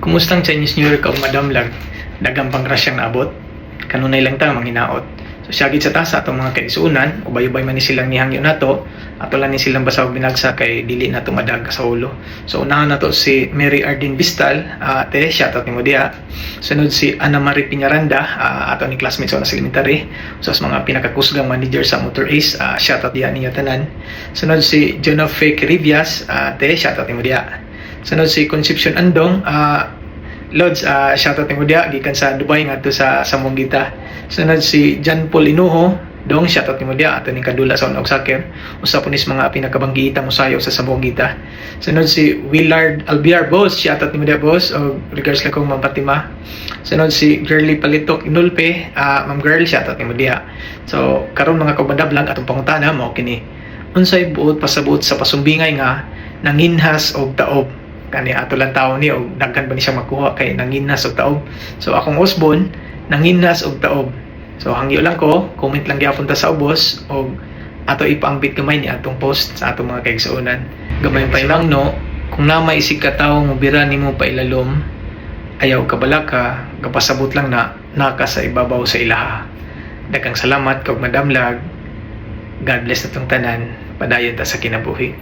Kumusta ang Chinese New Year, kaog madamlag? Daghan pang grasyang naabot. Kanunay lang ta manghinaot. So syagit sa ta sa atong mga kaigsuonan, ubay-ubay man ni silang nihangyo nato, ato lang ni silang basahog binagsa kay dili nato madag sa ulo. So unahan nato si Mary Ardin Bistal, ate, shoutout nimo diha. Sunod si Ana Marie Piñaranda, ato ni classmates sa elementary. So sa mga pinakakusgang manager sa Motor Ace, shoutout diha niyo tanan. Sunod si Jonofe Rivias, ate, shoutout nimo diha. Sunod si Concepcion Andong, Lods, shoutout nimo diha gikan sa Dubai ngadto sa Zamboanguita. Sunod si John Paul Inuho, dong, shoutout nimo diha, ato ning kadula sa una og soccer. Usa po nis mga pinakabanggiita mo sayo sa Zamboanguita. Sunod si Willard Albiar, boss, shoutout nimo diha, boss, og regards lang kong Ma'am Fatima. Sunod si Girly Palitok Inulpe, Ma'am Girl, shoutout nimo diha. So karon, mga kaubandablang, atong pangutana mao kini. Unsay buot pasabot sa pasumbingay nga "nanginhas og taob"? Kani ato lang tao ni og daghan ba ni siya makuha kay nanginhas og taob? So akong usbon, nanginhas og taob. So hangyo lang ko, comment lang gyapon ta sa ubos og ato ipaambit gamay ni atong post sa atong mga kaigsuonan. Gamay pa lang, no, kung na may isig ka tawo mo bira nimo pa ilalom, ayaw kabalaka, gapasabot lang na naka sa ibabaw sa ilaha. Daghang salamat, kog madamlag. God bless natong tanan. Padayon ta sa kinabuhi.